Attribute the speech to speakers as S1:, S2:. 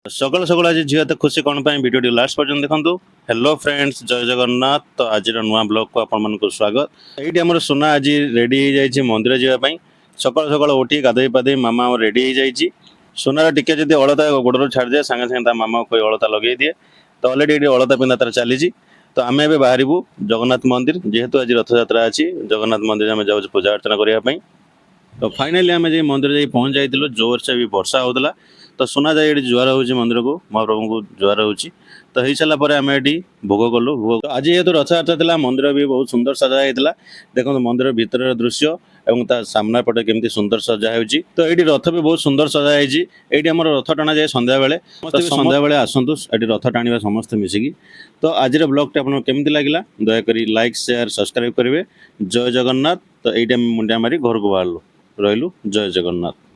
S1: ସକାଳୁ ସକାଳୁ ଆଜି ଝିଅ ଏତେ ଖୁସି କ'ଣ ପାଇଁ? ଭିଡ଼ିଓଟି ଲାଷ୍ଟ ପର୍ଯ୍ୟନ୍ତ ଦେଖନ୍ତୁ। ହ୍ୟାଲୋ ଫ୍ରେଣ୍ଡସ୍, ଜୟ ଜଗନ୍ନାଥ। ତ ଆଜିର ନୂଆ ବ୍ଲଗକୁ ଆପଣମାନଙ୍କୁ ସ୍ୱାଗତ। ଏଇଠି ଆମର ସୁନା ଆଜି ରେଡି ହେଇଯାଇଛି ମନ୍ଦିର ଯିବା ପାଇଁ। ସକାଳୁ ସକାଳୁ ଉଠି ଗାଧୋଇ ପାଧୋଇ ମାମା ଆମର ରେଡି ହେଇଯାଇଛି। ସୁନାର ଟିକେ ଯଦି ଅଳତା ଗୋଡ଼ରୁ ଛାଡ଼ିଦିଏ, ସାଙ୍ଗେ ସାଙ୍ଗେ ତା ମାମାକୁ କହି ଅଳତା ଲଗେଇ ଦିଏ। ତ ଅଲରେଡି ଏଠି ଅଳତା ପିନ୍ଧା ତାର ଚାଲିଛି। ତ ଆମେ ଏବେ ବାହାରିବୁ ଜଗନ୍ନାଥ ମନ୍ଦିର। ଯେହେତୁ ଆଜି ରଥଯାତ୍ରା ଅଛି, ଜଗନ୍ନାଥ ମନ୍ଦିର ଆମେ ଯାଉଛୁ ପୂଜା ଅର୍ଚ୍ଚନା କରିବା ପାଇଁ। ତ ଫାଇନାଲି ଆମେ ଯାଇ ମନ୍ଦିର ଯାଇ ପହଞ୍ଚି ଯାଇଥିଲୁ। ଜୋରସେ ବି ବର୍ଷା ହଉଥିଲା। ତ ସୁନା ଯାଇ ଏଠି ଜୁହାର ହେଉଛି, ମନ୍ଦିରକୁ ମହାପ୍ରଭୁଙ୍କୁ ଜୁହାର ହେଉଛି। ତ ହେଇସାରିଲା ପରେ ଆମେ ଏଠି ଭୋଗ କଲୁ ଭୋଗ। ଆଜି ଯେହେତୁ ରଥଯାତ୍ରା ଥିଲା, ମନ୍ଦିର ବି ବହୁତ ସୁନ୍ଦର ସଜା ହେଇଥିଲା। ଦେଖନ୍ତୁ ମନ୍ଦିର ଭିତରର ଦୃଶ୍ୟ ଏବଂ ତା ସାମ୍ନା ପଟେ କେମିତି ସୁନ୍ଦର ସଜା ହେଉଛି। ତ ଏଇଠି ରଥ ବି ବହୁତ ସୁନ୍ଦର ସଜା ହେଇଛି। ଏଇଠି ଆମର ରଥ ଟଣାଯାଏ ସନ୍ଧ୍ୟାବେଳେ। ତ ସନ୍ଧ୍ୟାବେଳେ ଆସନ୍ତୁ, ଏଠି ରଥ ଟାଣିବା ସମସ୍ତେ ମିଶିକି। ତ ଆଜିର ବ୍ଲଗଟି ଆପଣଙ୍କୁ କେମିତି ଲାଗିଲା, ଦୟାକରି ଲାଇକ୍, ସେୟାର, ସବସ୍କ୍ରାଇବ୍ କରିବେ। ଜୟ ଜଗନ୍ନାଥ। ତ ଏଇଠି ଆମେ ମୁଣ୍ଡିଆ ମାରି ଘରକୁ ବାହାରିଲୁ। ରହିଲୁ, ଜୟ ଜଗନ୍ନାଥ।